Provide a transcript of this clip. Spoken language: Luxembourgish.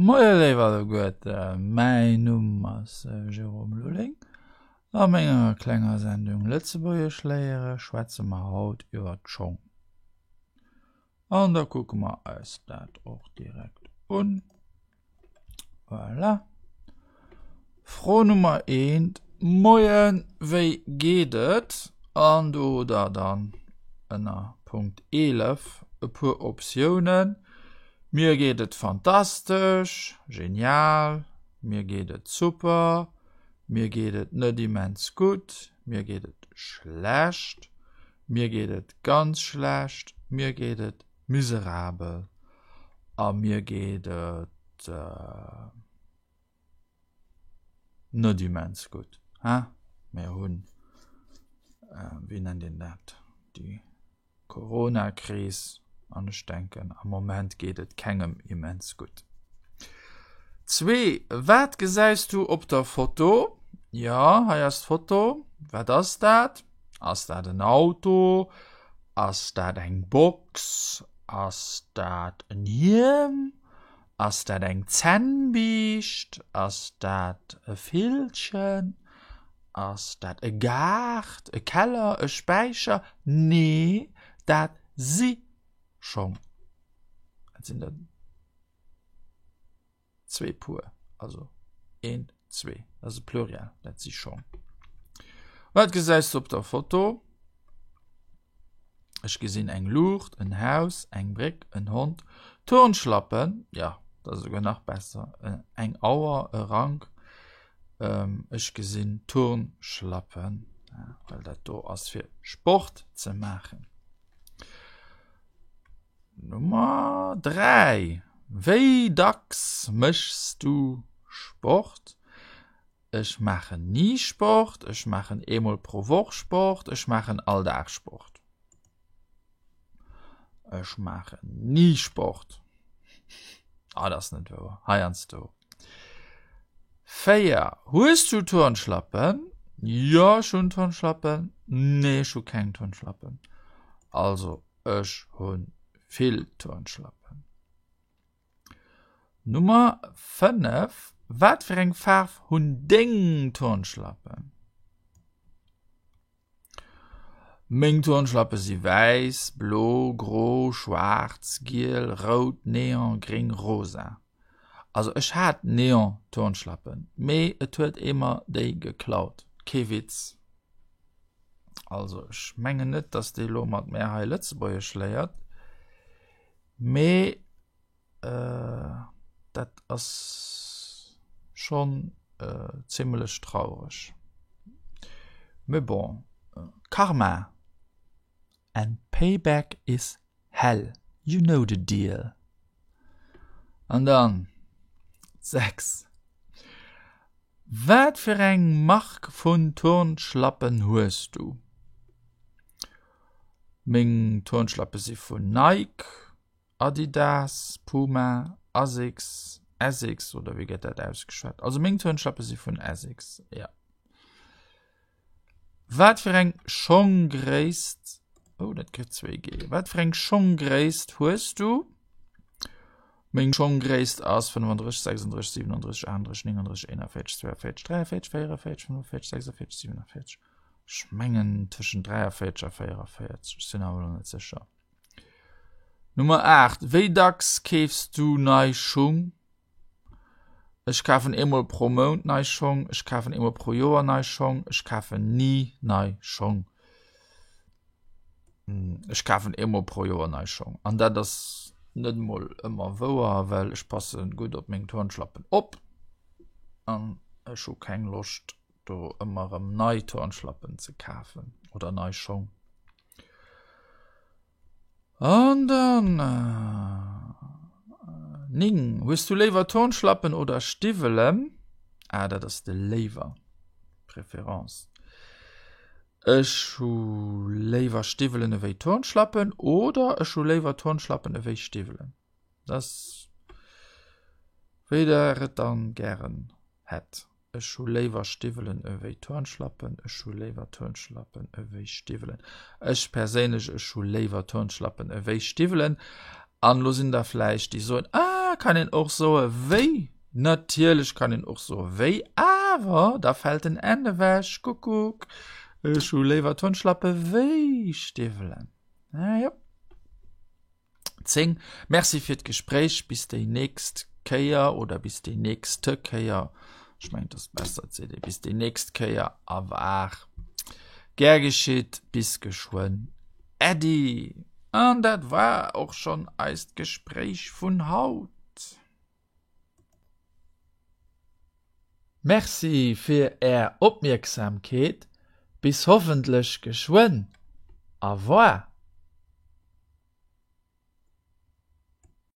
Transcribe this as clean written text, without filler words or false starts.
Moie léif alleguerten, mäin Numm ass Jérôme Lulling. A menger klenger Sendung Lëtzebuergesch léiere schwätze mer haut iwwer d'Schong. An da kucke mer eis dat och direkt un. Voilà. Fro Nummer eent, Moien, wéi geet et? An do hutt der dann ënner Punkt 11 e puer Optiounen. Mir geet et fantastesch, genial, mir geet et super, mir geet et net immens gutt, mir geet et schlecht, mir geet et ganz schlecht, mir geet et miserabel a mir geet et net immens gutt. Hein? Mir hunn, wéi nennt een dat, déi Corona-Kris an ech denken am Moment geet et kengem immens gutt. 2, Wat gesäis du op der Foto? Jo, hei ass d'Foto. Wat ass dat? Ass dat en Auto? Ass dat eng Box? Ass dat en Hiem? Ass dat eng Zännbiischt? Ass dat e Villchen? Ass dat e Gaart, e Keller, e Späicher? Nee, dat si Schong. Dat sinn der zwee Puer. Also een, zwee. Dat ass e Pluriel. Dat si Schong. Wat gesäis du op der Foto? Ech gesinn eng Luucht, en Haus, eng Bréck, en Hond, Turnschlappen, jo, dat ass esouguer nach besser, eng Auer, e Rank. Ech gesinn Turnschlappen, well dat do ass fir Sport ze maachen. Nummer 3, Wéi dacks méchs du Sport? Ech maachen ni Sport, ech maachen eemol pro Woch Sport, ech maachen all Dag Sport. Ech maachen ni Sport. Ah, dat ass net wouer. Heiansdo. 4, Hues du Turnschlappen? Jo, ech hunn Turnschlappen. Nee, ech hu keng Turnschlappen. Also, ech hu vill Turnschlappen. Nummer 5, Wat fir eng Faarf hunn deng Turnschlappen? Meng Turnschlappe si wäiss, blo, gro, schwaarz, giel, rout, neon, gréng, rosa. Also ech hat neon Turnschlappen, mee et huet ee mer déi geklaut. Kee Witz. Also ech mengen net, dass dee lo mat mär hei Lëtzebuergesch léiert. Mee dat ass schonn zimmlech traureg. Mee bon, Karma and payback is hell, you know the deal. An dann 6, Wat fir eng Mark vun Turnschlappen hues du? Meng Turnschlappe si vun Nike, Adidas, Puma, Asics, Asics oder wéi gëtt dat ausgeschwat? Also meng Turnschlappe si vun Asics, ja. Wat fir eng Schonggréisst, oh dat kritt 2G, wat fir eng Schonggréisst hues du? Meng Schonggréisst ass 35, 36, 37, 38, 39, 41, 42, 43, 44, 45, 46, 47. Ech mengen tëschent 43 a 44, ech sinn awer elo net sécher. Nummer 8, Wéi dacks keefs du nei Schung? Ech kafen eemol pro Mount nei Schong, ech kafen eemol pro Joer nei Schong, ech kafen ni nei Schong. Ech kafen eemol pro Joer nei Schong. An dat ass net emol ëmmer wouer, well ech passe gutt op meng Turnschlappen op an ech hu keng Loscht do ëmmer erëm nei Turnschlappen ze kafen oder nei Schong. An dann 9, Hues du léiwer Turnschlappen oder Stiwwelen? Ah, dat ass de léiwer, Préférence. Ech hu léiwer Stiwwelen ewéi Turnschlappen oder ech hu léiwer Turnschlappen ewéi Stiwwelen. Dat ass wéi der et dann gären hätt. Ech hu léiwer Stiwwelen ewéi Turnschlappen. Ech hu léiwer Turnschlappen ewéi Stiwwelen. Ech perséinlech, ech hu léiwer Turnschlappen ewéi Stiwwelen. An elo sinn der vläicht déi soen, Ah! Kann een och soe wéi? Natierlech kann een och soe wéi, awer da fält den N ewech. Kuckuck, ech hu léiwer Turnschlappe wéi Stiwwelen. Ah jo. 10, Merci fir d'Gespréich, bis déi nächst Kéier oder bis déi nächste Kéier. Ech mengen, et ass besser, et seet ee bis déi nächst Kéier. A war gär geschitt, bis geschwënn Äddi. An dat war och schonn eist Gespréich vun haut. Merci fir är Opmierksamkeet, bis hoffentlech geschwënn. Au revoir.